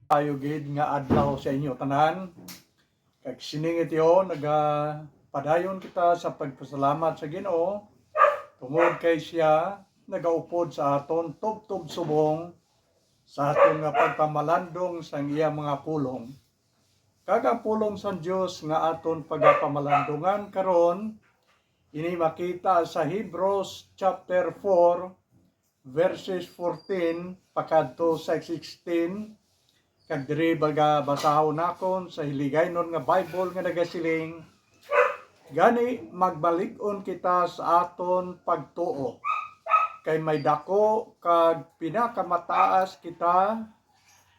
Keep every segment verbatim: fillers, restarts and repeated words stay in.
Maayo gid nga adlaw sa inyo tanan. Kag sining tion, nagapadayon kita sa pagpasalamat sa Ginoo, tungod kay sia nagaupod sa aton tubtob subong sa aton nga pagpamalandong sang iya mga pulong. Kag ang pulong sang Dios nga aton pagapamalandungan karon, ini makita sa Hebrews chapter four, verses fourteen pakadto sa sixteen, kag diri baga basahon nakon sa Hiligaynon nga Bible nga nagasiling, "Gani, magmalig-on kita sa aton pagtuo, kay may daku kag pinakamataas kita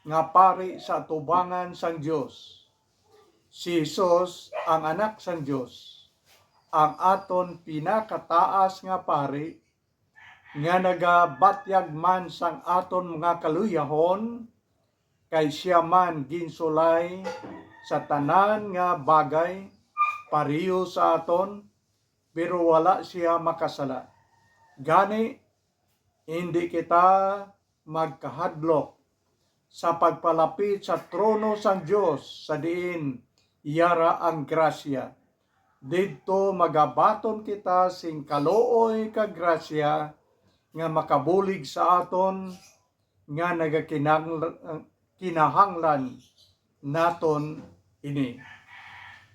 nga pari sa atubangan sang Dios, si Jesus, ang Anak sang Dios, ang aton pinakataas nga pari, nga nagabatyag man sang aton mga kaluyahon, kay sia man ginsulay sa tanan nga bagay pareho sa aton, pero wala sia makasala. Gani, hindi kita magkahadlok sa pagpalapit sa trono sang Dios, sa diin yara ang grasya. Didto magabaton kita sing kaluoy kag grasya nga makabulig sa aton nga nagakinang-, kinahanglan naton ini."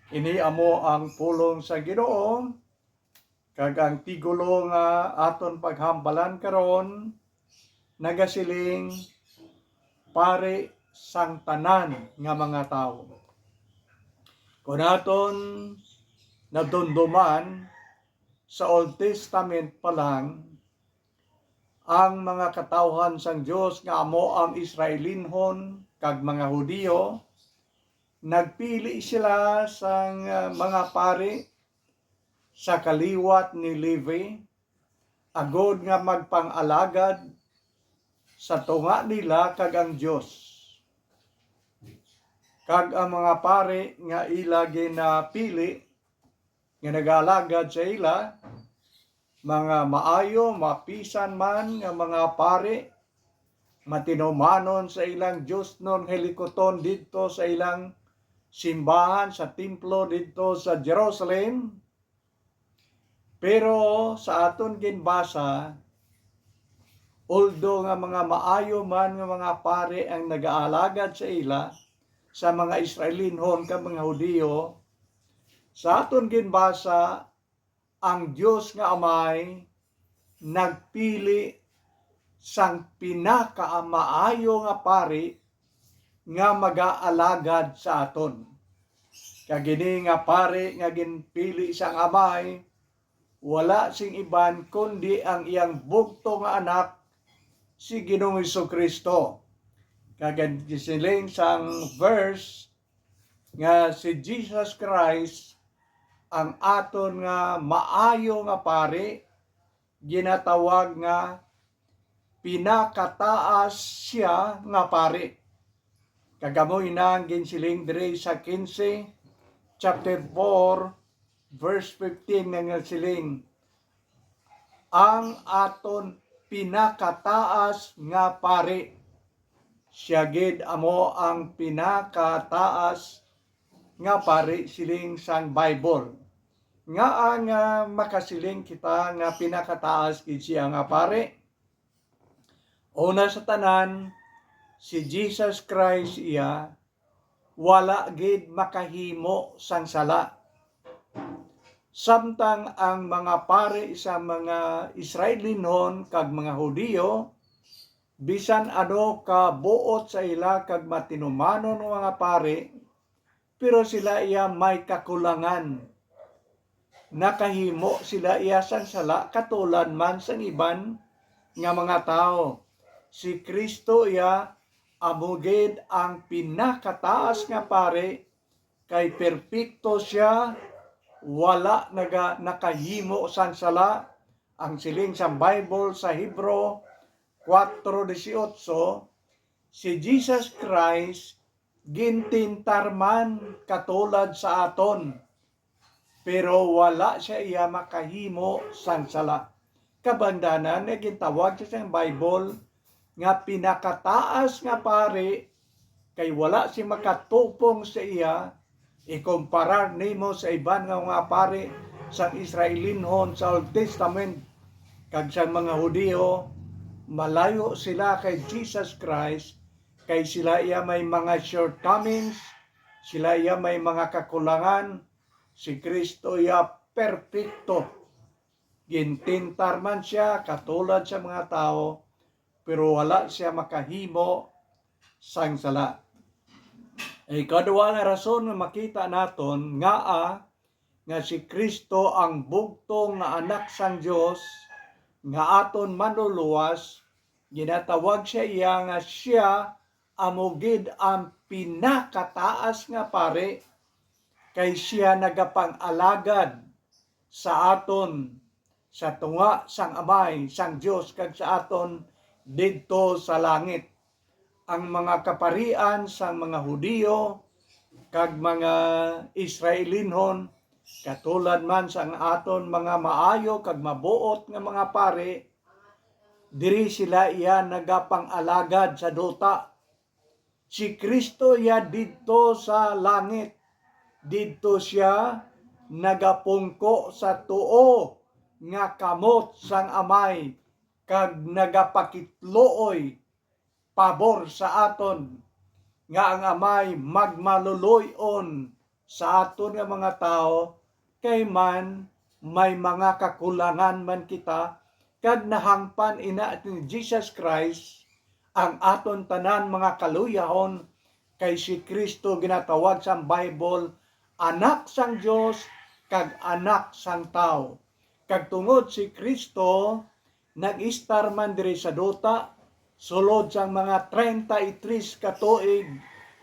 Ini amo ang pulong sa Ginoo, kag ang titulo nga aton paghambalan karon nagasiling, "Pari sang tanan nga mga tawo." Kon aton nadumduman, sa Old Testament pa lang, ang mga katawhan sang Dios nga amo ang Israelinhon kag mga Hudiyo, nagpili sila sang, ah, mga pari sa kaliwat ni Levi, agod nga magpang-alagad sa tunga nila kag ang Dios. Kag ang mga pari nga ila ginapili nga nagaalagad sa ila, mga maayo, mapisan man nga mga pari, matinumanon sa ilang diosnon hilikuton didto sa ilang simbahan sa templo didto sa Jerusalem. Pero sa aton ginbasa, although nga mga maayo man nga mga pari ang nagaalagad sa ila, sa mga Israelinhon kag mga Hudiyo, sa aton ginbasa, ang Dios nga Amay nagpili sang pinakamaayo nga pari nga magaalagad sa aton. Kag ini nga pari nga ginpili sang Amay, wala sing iban kundi ang iyang bugto nga Anak, si Ginoong Jesu-Cristo. Kag ang gisiling sang verse nga si Jesus Christ, ang aton nga maayo nga pari, ginatawag nga pinakataas sia nga pari. Kag amo ina ang ginsiling diri sa quince, chapter four, verse fifteen, nga nagsiling, "Ang aton pinakataas nga pari, sia gid amo ang pinakataas nga pari," siling sang Bible. Ngaa nga makasiling kita nga pinakataas gid sia nga pari? Una sa tanan, si Jesus Christ iya wala gid makahimo sang sala. Samtang ang mga pari sa mga Israelinhon kag mga Hudiyo, bisan ano ka buot sa ila kag matinumanon nga mga pari, pero sila iya may kakulangan. Nakahimo sila iya sang sala katulad man sang iban nga mga tawo. Si Cristo iya amo gid ang pinakataas nga pari, kay perpekto sia, wala naga-, nakahimo sang sala. Ang siling sang Bible sa Hebreo kuwatro disiotso, si Jesus Christ gintintar man katulad sa aton, pero wala sia iya makahimo sang sala. Kabangdanan nga gintawag siya sang Bible nga pinakataas nga pari, kay wala sing makatupong sa iya. Ikumparar nimo sa iban nga mga pari sang Israelinhon sa Old Testament kag sang mga Hudiyo, malayo sila kay Jesus Christ, kay sila iya may mga shortcomings, sila iya may mga kakulangan. Si Kristo iya perpekto. Gintintar man sia katulad sa mga tawo, pero wala sia makahimo sang sala. Ikadua nga rason nga makita naton ngaa nga si Kristo ang bugtong nga Anak sang Dios nga aton Manluluwas, ginatawag siya iya nga sia amo gid ang pinakataas nga pari, kay sia nagapang-alagad sa aton sa tunga sang Amay sang Dios kag sa aton didto sa langit. Ang mga kaparian sang mga Hudiyo kag mga Israelinhon, katulad man sang aton mga maayo kag mabuot nga mga pari, diri sila iya nagapang-alagad sa duta. Si Kristo iya didto sa langit. Didto sia nagapungko sa tuo nga kamot sang Amay kag nagapakitluoy pabor sa aton, nga ang Amay magmaluloy-on sa aton nga mga tawo, kay man may mga kakulangan man kita, kag nahangpan ina ni Jesus Christ ang aton tanan mga kaluyahon, kay si Kristo ginatawag sang Bible Anak sang Dios kag Anak sang Tawo. Kag tungod si Kristo nag-istar man diri sa duta, sulod sang mga treinta y tres ka tuig,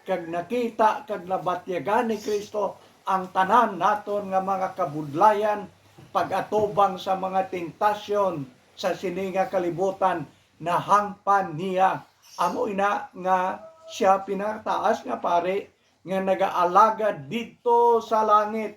kag nakita kag nabatyagan ni Cristo ang tanan naton nga mga kabudlayan pag-atubang sa mga tentasyon sa sini nga kalibutan, nahangpan niya. Amo ina nga sia pinakataas nga pari nga nagaalagad didto sa langit,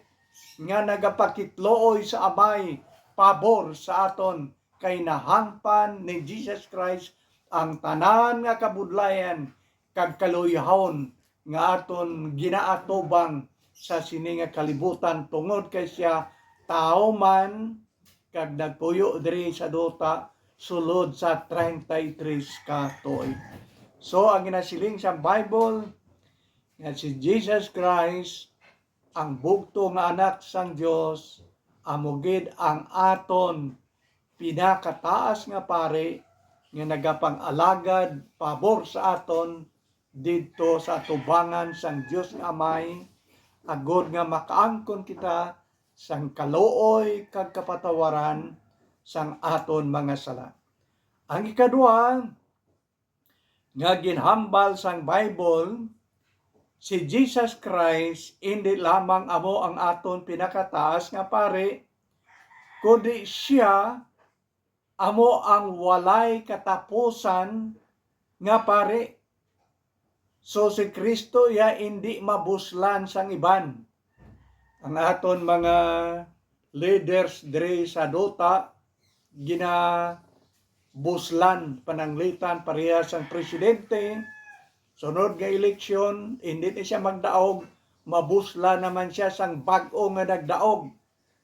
nga nagapakitluoy sa Amay pabor sa aton, kay nahangpan ni Jesus Christ ang tanan nga kabudlayan kag kaluyahon nga aton ginaatubang sa sini nga kalibutan, tungod kay sia tawo man kag nagpuyo diri sa duta sulod sa treinta y tres ka tuig. So, ang ginasiling sa Bible nga si Jesus Christ, ang bugtong nga Anak sang Dios, amo gid ang aton pinakataas nga pari nga nagapang-alagad pabor sa aton didto sa atubangan sang Dios nga Amay, agod nga makaangkon kita sang kaluoy kag kapatawaran sang aton mga sala. Ang ikadua nga ginhambal sang Bible, si Jesus Christ indi lamang amo ang aton pinakataas nga pari, kundi sia amo ang walay katapusan nga pari. So, si Cristo iya indi mabuslan sang iban. Ang aton mga leaders diri sa duta, ginabuslan, pananglitan, parehas sang presidente. Sunod nga eleksyon, indi na siya magdaog, mabuslan naman siya sang bag-o nga nagdaog.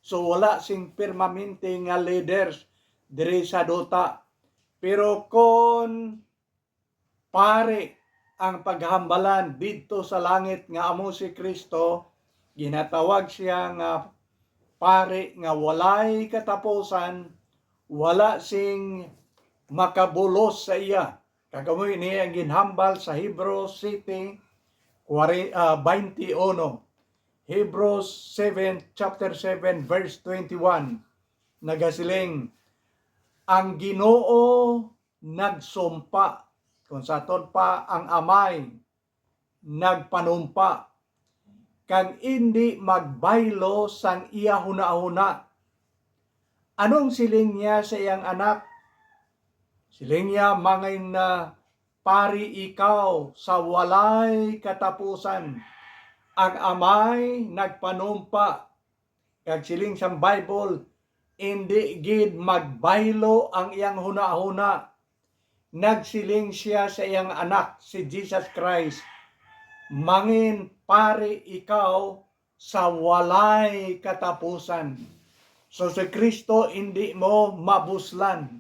So, wala sing permanente nga leaders diri sa duta. Pero kon pari ang paghambalan didto sa langit nga amo si Cristo, ginatawag siya nga pari nga walay katapusan, wala sing makabulos sa iya. Kag amo ini ang ginhambal sa Hebrews sete, kware-, ah, twenty-one. Hebrews seven, chapter seven, verse twenty-one, nagasiling, "Ang Ginoo nagsumpa, kung sa aton pa, ang Amay nagpanumpa, kag indi magbaylo sang iya hunahuna." Anong siling niya sa iyang anak? Siling niya, "Mangin na pari ikaw sa walay katapusan. Ang Amay nagpanumpa." Kag siling sang Bible, "Indi gid magbaylo ang iyang hunahuna." Nagsiling siya sa iyang anak, si Jesus Christ, mangin pari ikaw sa walay katapusan. So, si Kristo indi mo mabuslan,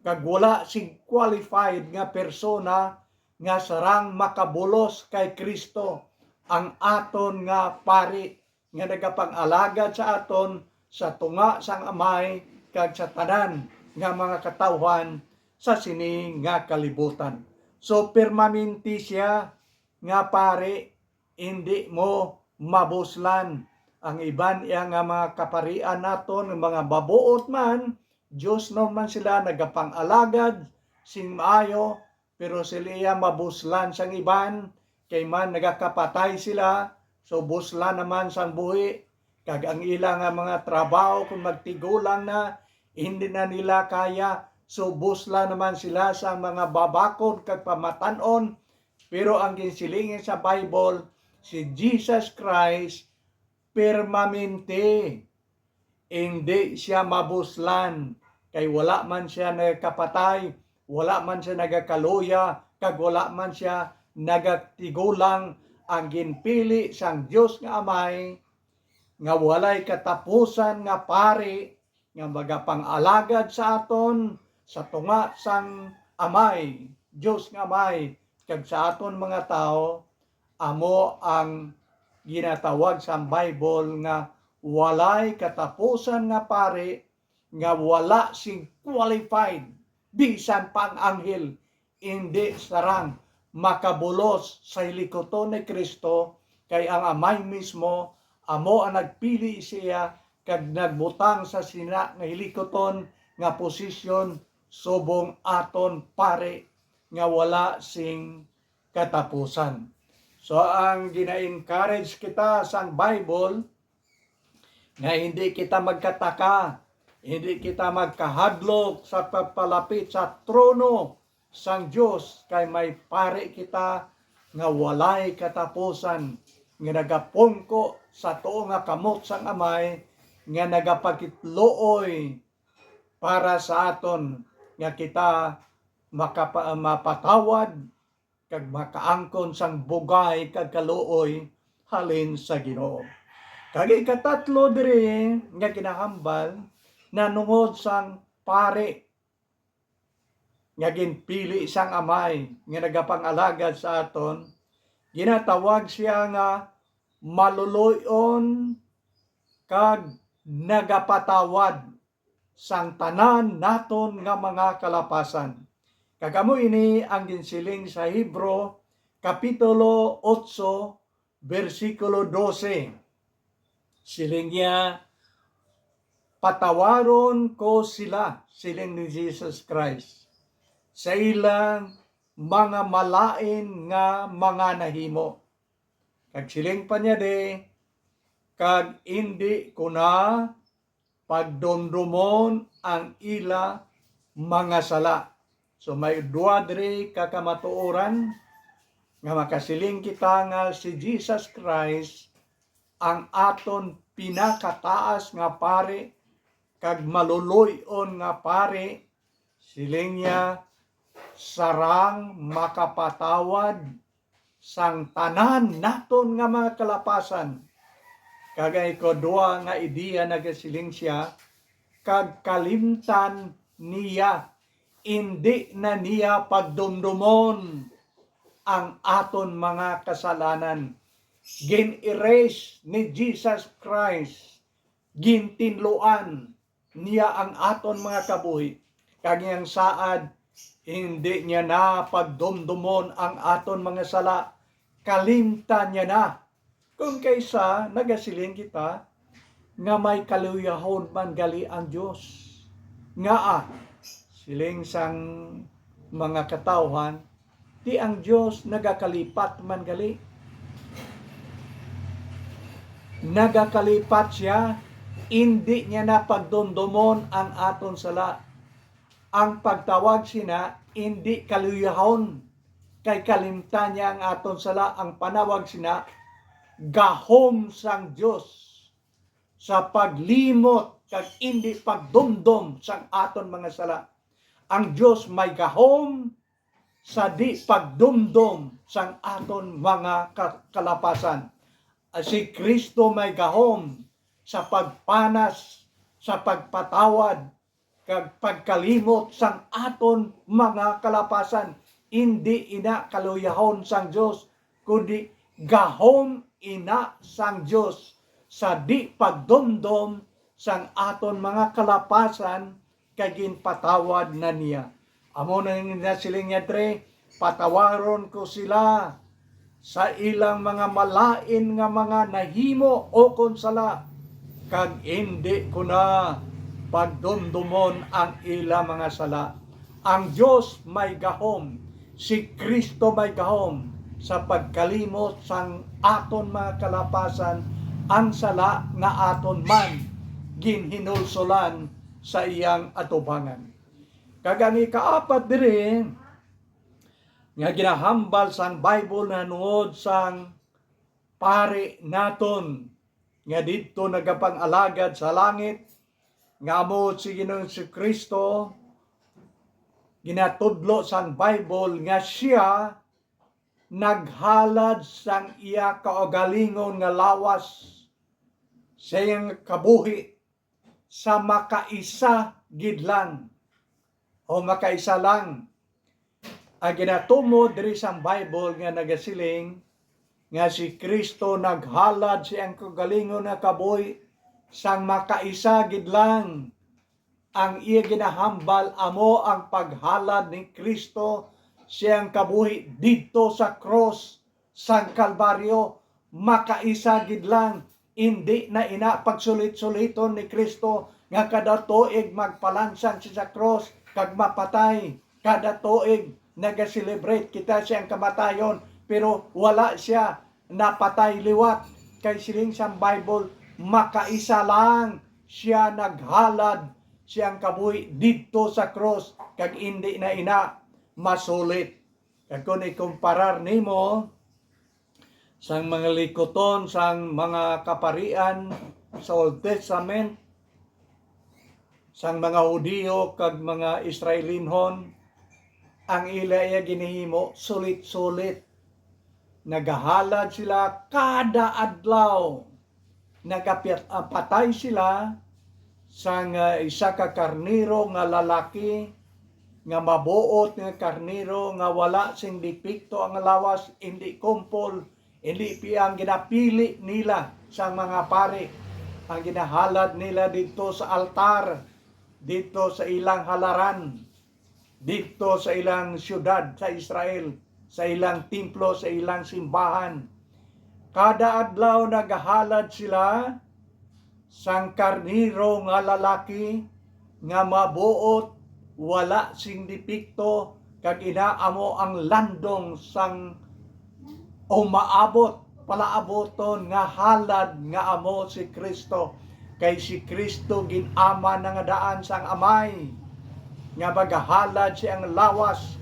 kag wala sing qualified nga persona nga sarang makabulos kay Kristo, ang aton nga pari nga nagapang-alagad sa aton sa tunga sang Amay kag sa tanan nga mga katawhan sa sini nga kalibutan. So, permanente sia nga pari, indi mo mabuslan. Ang iban iya nga mga kaparian naton, mga mabuot man, Dios naman sila, nagapang-alagad sing maayo, pero sila iya mabuslan sang iban, kay man nagakapatay sila, so buslan naman sang buhi, kag ang ila nga mga trabaho, kung magtigulang na, hindi na nila kaya, so buslan naman sila sa mga babakod kag pamatan-on. Pero ang ginsiling sa Bible, si Jesus Christ permanente. Indi sia mabuslan, kay wala man sia nagakapatay, wala man sia nagakaluya, kag wala man sia nagatigulang. Ang ginpili sang Dios nga Amay, nga walay katapusan nga pari, nga magapang-alagad sa aton sa tunga sang Amay, Dios nga Amay, kag sa aton mga tawo, amo ang ginatawag sa Bible nga walay katapusan nga pari, nga wala sing qualified, bisan pa ang anghel indi sarang makabulos sa hilikuton ni Kristo, kay ang Amay mismo amo ang nagpili siya kag nagbutang sa sina nga hilikuton nga posisyon subong aton pari nga wala sing katapusan. So, ang gina-encourage kita sang Bible nga hindi kita magkataka, hindi kita magkahadlok sa pagpalapit sa trono sang Dios, kay may pari kita nga walay katapusan, nga nagapungko sa tuo nga kamot sang Amay, nga nagapakitluoy para sa aton, nga kita makapa-, mapatawad kag makaangkon sang bugay kag kaluoy halin sa Ginoo. Kag ikatatlo diri nga kinahambal, nanungod sang pari nga ginpili sang Amay nga nagapang-alagad sa aton, ginatawag sia nga maluloy-on kag nagapatawad sang tanan naton nga mga kalapasan. Kag amo ini ang ginsiling sa Hebreo, Kapitulo otso, bersikulo dose. Siling niya, "Patawaron ko sila," siling ni Jesus Christ, "sa ilang mga malain nga mga nahimo." Kag siling pa niya di, "Kag indi ko na pagdumdomon ang ila mga sala." So, may duha diri ka kamatuoran nga makasiling kita nga si Jesus Christ ang aton pinakataas nga pari kag maluloy-on nga pari. Siling niya, sarang makapatawad sang tanan naton nga mga kalapasan. Kag ang ikaduha nga ideya nagasiling sia, kag kalimtan niya, indi na niya pagdumdomon ang aton mga kasalanan. Gin-erase ni Jesus Christ, gintinluan niya ang aton mga kabuhi, kag iyang saad, hindi niya na pagdumdomon ang aton mga sala, kalimtan niya na. Kung kaysa nagasiling kita nga may kaluyahon man gali ang Dios, ngaa, siling sang mga katawhan, ti ang Dios nagakalipat man gali? Nagakalipat sia, indi niya na pagdumdomon ang aton sala. Ang pagtawag sina, indi kaluyahon, kay kalimtan niya ang aton sala. Ang panawag sina, gahom sang Dios sa paglimot kag indi pagdumdom sang aton mga sala. Ang Dios may gahom sa di pagdumdom sang aton mga ka-, kalapasan. Ah, si Cristo may gahom sa pagpanas, sa pagpatawad, kag pagkalimot sang aton mga kalapasan. Indi ina kaluyahon sang Dios, kundi gahom ina sang Dios sa di pagdumdom sang aton mga kalapasan kag ginpatawad na niya. Amo na nga nasiling niya dre, "Patawaron ko sila sa ilang mga malain nga mga nahimo ukon sala, kag indi ko na pagdumdumon ang ila mga sala." Ang Dios may gahom, si Cristo may gahom sa pagkalimot sang aton mga kalapasan, ang sala nga aton man ginhinulsolan sa iyang atubangan. Kag ang ikaapat diri nga ginahambal sang Bible nahanungod sang pari naton nga didto nagapang-alagad sa langit, nga amo si Ginoong Jesu-Cristo, ginatudlo sang Bible nga sia naghalad sang iya kaugalingon nga lawas sa iyang kabuhi sa makaisa gid lang, o makaisa lang. Ang ginatumod diri sang Bible nga nagasiling nga si Cristo naghalad sa iyang kaugalingon nga kabuhi sang makaisa gid lang. Ang iya ginahambal amo ang paghalad ni Cristo sa iyang kabuhi didto sa krus sang Kalbaryo, makaisa gid lang. Indi na ina pagsulit-suliton ni Cristo nga kada tuig magpalansang siya sa krus kag mapatay. Kada tuig naga-celebrate kita siyang kamatayon, pero wala siya napatay liwat. Kay siling sang Bible, makaisa lang siya naghalad siyang kabuhi didto sa krus, kag indi na ina masulit. Kag kon ikumparar nimo sang mga likuton sang mga kaparian sa Old Testament, sang mga Hudiyo kag mga Israelinhon, ang ila iya ginahimo sulit-sulit. Nagahalad sila kada adlaw. Nagapit-, ah, patay sila sang, ah, isa ka karnero nga lalaki, nga mabuot nga karnero, nga wala sing depekto ang lawas, indi kumpol, indi pia. Ang ginapili nila sang mga pari, ang ginahalad nila didto sa altar, didto sa ilang halaran, didto sa ilang siyudad sa Israel, sa ilang templo, sa ilang simbahan. Kada adlaw nagahalad sila sang karnero nga lalaki nga mabuot, wala sing depekto, kag ina amo ang landong sang umaabot, palaaboton nga halad nga amo si Cristo. Kay si Cristo gin-ama na nga daan sang Amay, nga magahalad siyang lawas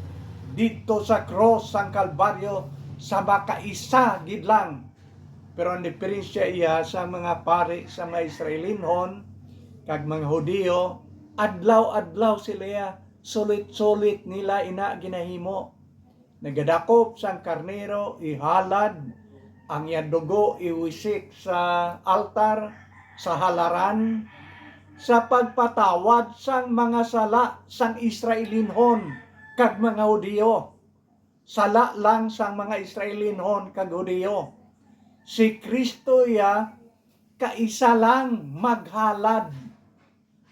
didto sa krus sang Kalbaryo sa makaisa gid lang. Pero ang diferensya iya sa mga pari sa mga Israelinhon kag mga Hudiyo, adlaw-adlaw sila iya, sulit-sulit nila ina ginahimo. Nagadakop sang karnero, ihalad, ang iya dugo iwisik sa altar, sa halaran, sa pagpatawad sang mga sala sang Israelinhon kag mga Hudiyo. Sala lang sang mga Israelinhon kag Hudiyo. Si Cristo iya kaisa lang maghalad.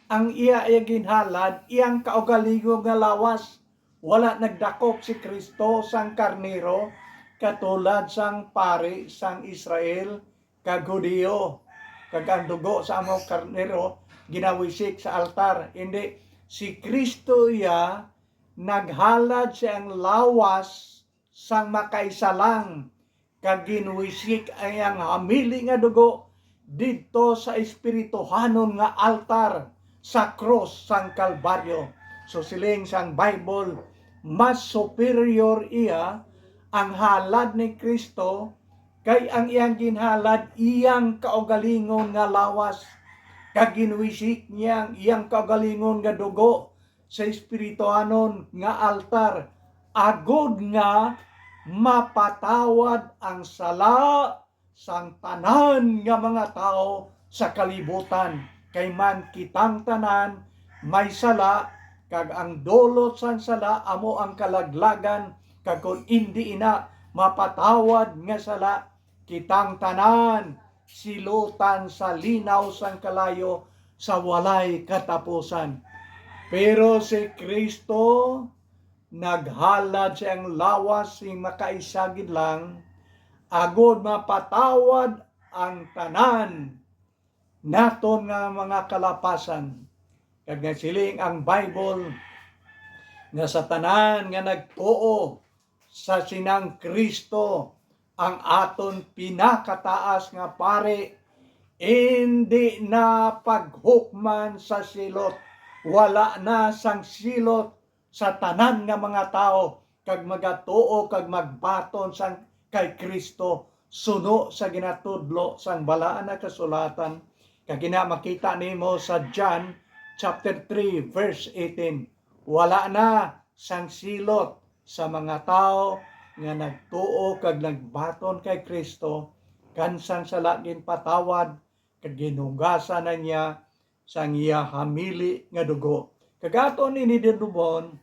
Ang iya, iya ginhalad, iyang kaugalingon nga lawas. Wala nagdakop si Cristo sang karnero, katulad sang pari sang Israel kag Hudiyo, kag ang dugo sa amo karnero ginawisik sa altar. Indi, si Cristo iya naghalad siyang lawas sang makaisa lang, kag ginwisik ang iyang hamili nga dugo didto sa espirituhanon nga altar sa krus sang Kalbaryo. So, siling sang Bible, mas superior iya ang halad ni Cristo kay ang iyang ginhalad iyang kaugalingon nga lawas, kag ginwisik niya ang iyang kaugalingon nga dugo sa espirituhanon nga altar, agod nga mapatawad ang sala sang tanan nga mga tawo sa kalibutan, kay man kitang tanan may sala, kag ang dulot sang sala amo ang kalaglagan, kag kon indi ina mapatawad nga sala, kitang tanan silutan sa linaw sang kalayo sa walay katapusan. Pero si Cristo naghalad sa iyang lawas sing makaisa gid lang, agod mapatawad ang tanan naton nga mga kalapasan. Kag nagsiling ang Bible nga sa tanan nga nagtuo sa sinang Cristo, ang aton pinakataas nga pari, indi na paghukman sa silot, wala na sang silot sa tanan nga mga tawo, kag magatuo kag magbaton sang kay Cristo suno sa ginatudlo sang Balaan nga Kasulatan. Kag ina makita nimo sa John chapter three, verse eighteen, wala na sang silot sa mga tawo nga nagtuo kag nagbaton kay Cristo, kag sang sala ginpatawad, kag ginhugasan na niya sang iya hamili nga dugo. Kag aton ini dinumon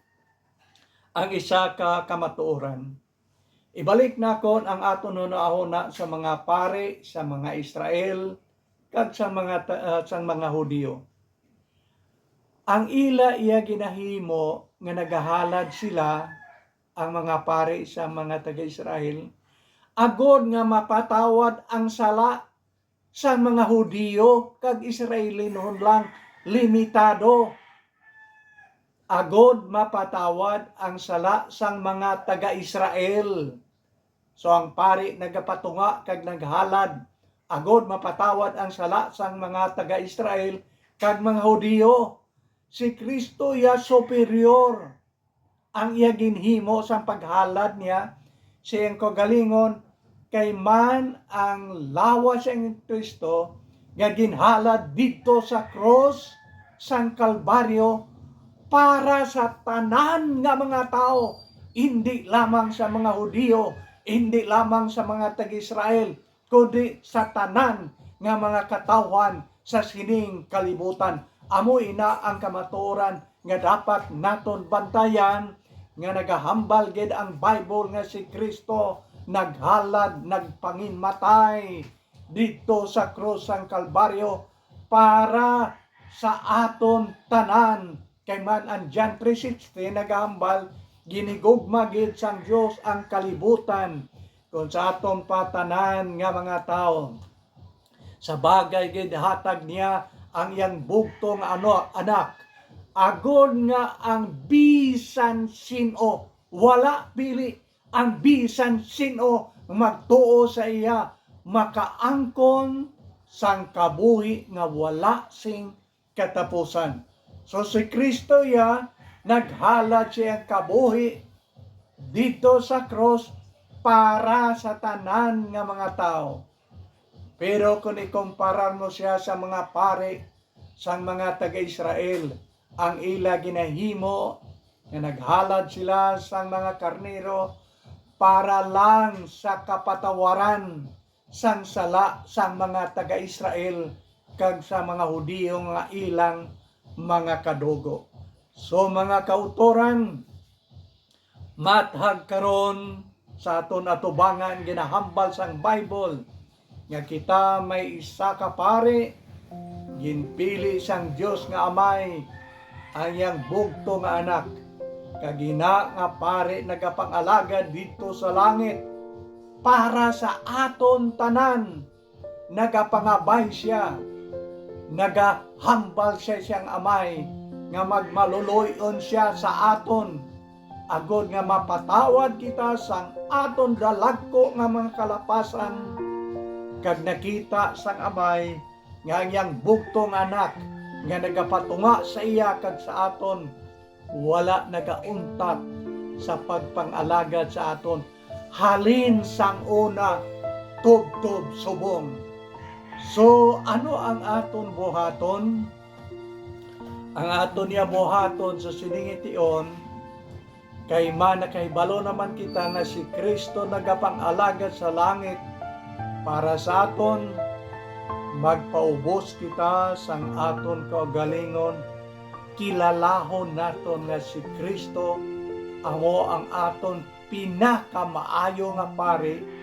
ang isa ka kamatuoran. Ibalik nakon ang aton hunahuna sa mga pari sa mga Israel kag sa mga ta-, ah, sang mga Hudiyo. Ang ila iya ginahimo nga nagahalad sila, ang mga pari sa mga taga-Israel, agod nga mapatawad ang sala sang mga Hudiyo kag Israelinon lang, limitado, agod mapatawad ang sala sang mga taga-Israel. So, ang pari nagapatunga kag naghalad agod mapatawad ang sala sang mga taga-Israel kag mga Hudiyo. Si Cristo iya superior. Ang iya ginhimo sang paghalad niya sa iyang kaugalingon, kay man ang lawas sang Cristo nga ginhalad didto sa krus sang Kalbaryo para sa tanan nga mga tawo, indi lamang sa mga Hudiyo, indi lamang sa mga taga-Israel, kundi sa tanan nga mga katawhan sa sining kalibutan. Amo ina ang kamatuoran nga dapat naton bantayan, nga nagahambal gid ang Bible nga si Cristo naghalad, nagpanginmatay didto sa krus sang Kalbaryo para sa aton tanan. Kay man ang John three sixteen nagahambal, ginigugma gid sang Dios ang kalibutan kon sa aton pa tanan nga mga tawo. Sa bagay gid, hatag niya ang iyang bugto nga ano, anak, agod nga ang bisan sin-o, wala pili, ang bisan sin-o magtuo sa iya makaangkon sang kabuhi nga wala sing katapusan. So, si Cristo iya naghalad sa iyang kabuhi didto sa krus para sa tanan nga mga tawo. Pero kon ikumparar mo siya sa mga pari sang mga taga-Israel, ang ila ginahimo nga naghalad sila sang mga karnero para lang sa kapatawaran sang sala sang mga taga-Israel kag sa mga Hudiyo nga ilang mga kadugo. So, mga kautoran, mathag karon sa aton atubangan ginahambal sang Bible nga kita may isa ka pari, ginpili sang Dios nga Amay ang iyang bugto nga Anak, kag ina nga pari nagapang-alagad didto sa langit para sa aton tanan. Nagapangabay sia, nagahambal sia siyang Amay nga magmaluloy-on sia sa aton, agod nga mapatawad kita sang aton dalagko nga mga kalapasan, kag nakita sang Amay nga ang iyang bugtong Anak nga nagapatunga sa iya kag sa aton wala nagauntat sa pagpang-alagad sa aton halin sang una tubtob subong. So, ano ang aton buhaton? Ang aton niya buhaton sa sining tion, Kay man nakahibalo naman kita nga si Cristo nagapang-alagad sa langit para sa aton, magpaubos kita sang aton kaugalingon, kilalahon naton nga si Cristo amo ang aton pinakamaayo nga pari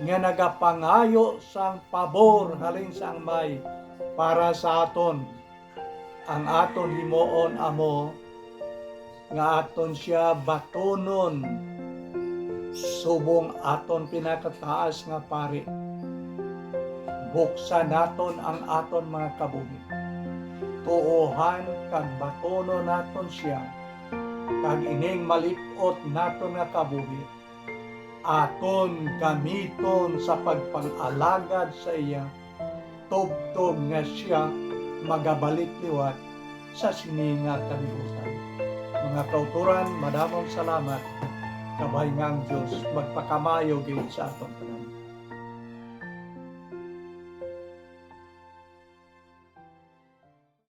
nga nagapangayo sang pabor halin sa Amay para sa aton. Ang aton himuon amo nga aton sia batunon subong aton pinakataas nga pari. Buksan naton ang aton mga kabuhi. Tuohan kag batunon naton sia, kag ining malip-ot naton nga kabuhi aton gamiton sa pagpang-alagad sa iya, tubtob nga sia magabalik liwat sa sini nga kalibutan. Mga kauturan, madamong salamat. Kabay nga ang Dios magpakamayo gid sa aton tanan.